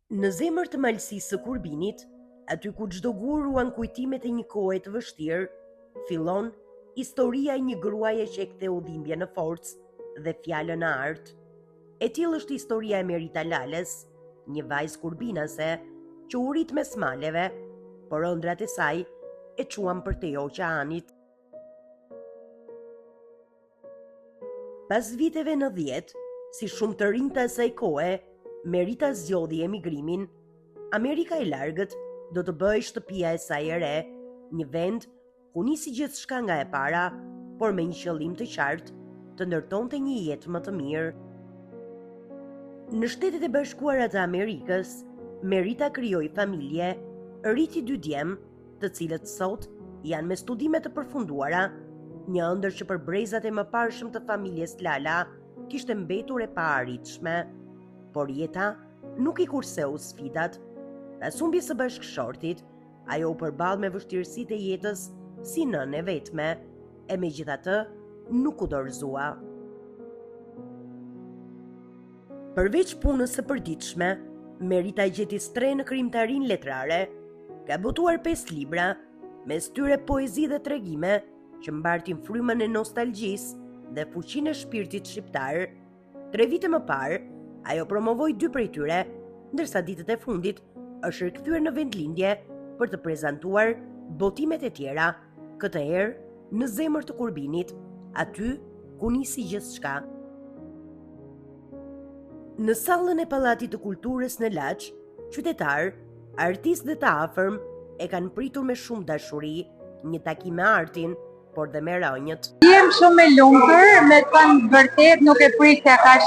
Në zemër të Malësisë së Kurbinit, aty ku çdo gur ruan kujtimet e një kohe të vështirë, fillon historia e një gruaje që e ktheu dhimbjen në forcë dhe fjalën në art. E tillë është historia e Merita Lalës, një vajzë kurbinase që u rrit mes maleve, por ëndrrat e saj e çuan përtej oqeanit. Pas viteve 90, si shumë të rinj të asaj kohe, Merita zgjodhi emigrimin. Amerika e largët do të bëhej shtëpia e saj e re, një vend ku nisi gjithçka nga e para, por me një qëllim të qartë, të ndërtonte një jetë më të mirë. Në Shtetet e Bashkuara të Amerikës, Merita krijoi familje, rriti dy djem, të cilët sot janë me studime të përfunduara, një ëndërr që për brezat e mëparshëm të familjes Lala kishte mbetur e paarritshme. Por jeta nuk i kurseu sfidat. Pas humbjes së bashkëshortit, ajo u përball me vështirësitë e jetës si nënë e vetme, e megjithatë nuk u dorëzua. Përveç punës së përditshme, Merita gjeti strehë në krijimtarinë letrare. Ka botuar 5 libra, mes tyre poezi dhe tregime që mbartin frymën e nostalgjisë dhe fuqinë e shpirtit shqiptar. Tre vite më parë, ajo promovoi dy prej tyre, ndërsa ditët e fundit është rikthyer në vendlindje për të prezantuar botimet e tjera, këtë herë në zemër të Kurbinit, aty ku nisi gjithçka. Në sallën e Pallatit të Kulturës në Laç, qytetarë, artistë dhe të afërm e kanë pritur me shumë dashuri një takim me artin, por dhe me rrënjët. Jem shumë e lumtur, me të thënë të vërtetë nuk e prisja kaq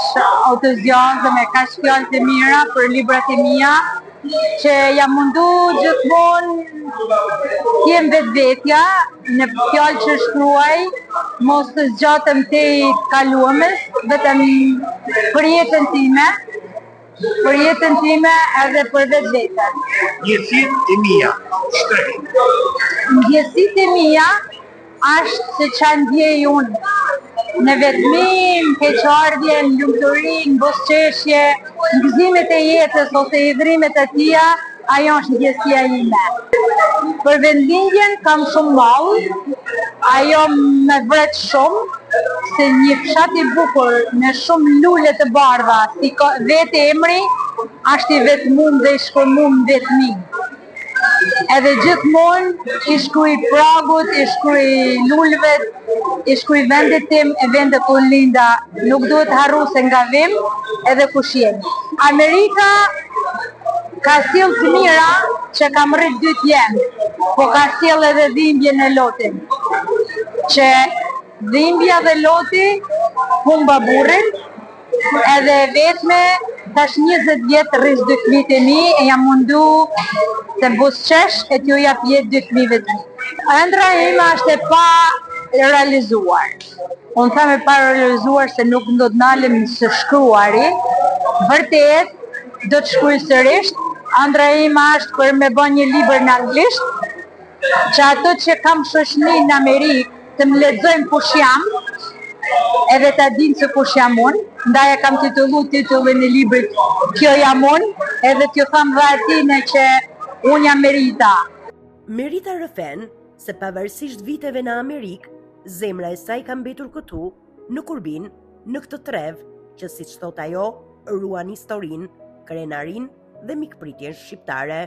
entuziazëm e kaq fjalë të mira për librat e mia, që jam mundu gjithmonë të jem vetvetja në fjalë që shkruaj, mos të zgjatem tej të kaluemës, vetëm për jetën time, për jetën time edhe për vetveten. Ndjesitë e mia, shtrek. Ndjesitë e mia është se ça ndjej unë në vetmi, në keqardhje, në lumturi, në buzëqeshje, në gëzimet e jetës ose hidhrimet e tija, ajo është ndjesia ime. Për vendlindjen kam shumë mall, ajo më vret shumë, se një fshat i bukur me shumë lule të bardha, si ka vetë emri, është i vetmum dhe i shkërmum në vetmi. Edhe gjithmonë i shkruj pragut, i shkruj lulëve, i shkruj vendit tim e vendit ku linda. Nuk duhet harru se nga vim edhe kush jemi. Amerika ka sjell të mira që kam rrit dy djem, po ka sjell edhe dhimbjen e lotin. Që dhimbja dhe loti humba burrin, Edhe e vetme, tash 20 vjet rris dy fëmijët e mi e jam mundu të buzëqesh e t'ju jap jetë dy fëmijëve të mi. Ëndrra ime është e pa realizuar. Unë them e pa realizuar se nuk do të nalem së shkruari. Vërtet, do të shkruaj sërisht. Ëndrra ime është për me bë një libër në anglisht, që ato që kam shoqni në Amerikë të më lexojnë kush jam, edhe ta dinë se kush jam unë, ndaj e kam titullu titullin e librit Kjo jam unë, edhe t'ju tham dhe atyne që unë jam Merita. Merita rrëfen se pavarësisht viteve në Amerikë, zemra e saj ka mbetur këtu, në Kurbin, në këtë trevë, që siç thotë ajo, ruan historinë, krenarinë dhe mikpritjen shqiptare.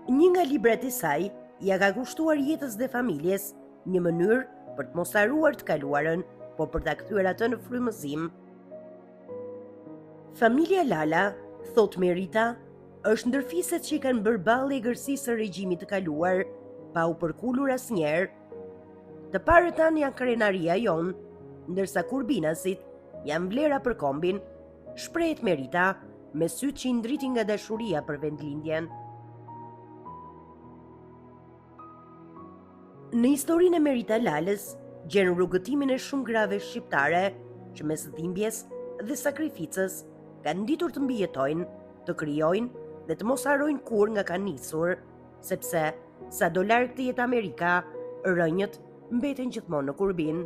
Një nga librat e saj ia ka kushtuar jetës dhe familjes një mënyrë për të mos harruar të kaluarën, por për ta kthyer atë në frymëzim. Familja Lala, thotë Merita, është ndër fiset që i kanë bërë ballë egërsisë së regjimit të kaluar, pa u përkulur asnjëherë. Të parët tanë janë krenaria jonë, ndërsa kurbinasit janë vlera për kombin, shprehet Merita, me sytë që i ndritin nga dashuria për vendlindjen. Në historinë e Merita Lalës, gjen rrugëtimin e shumë grave shqiptare që mes dhimbjes dhe sakrificës kanë ditur të mbijetojnë, të krijojnë dhe të mos harrojnë kurrë nga kanë nisur, sepse sado larg të jetë Amerika, rrënjët mbeten gjithmonë në Kurbin.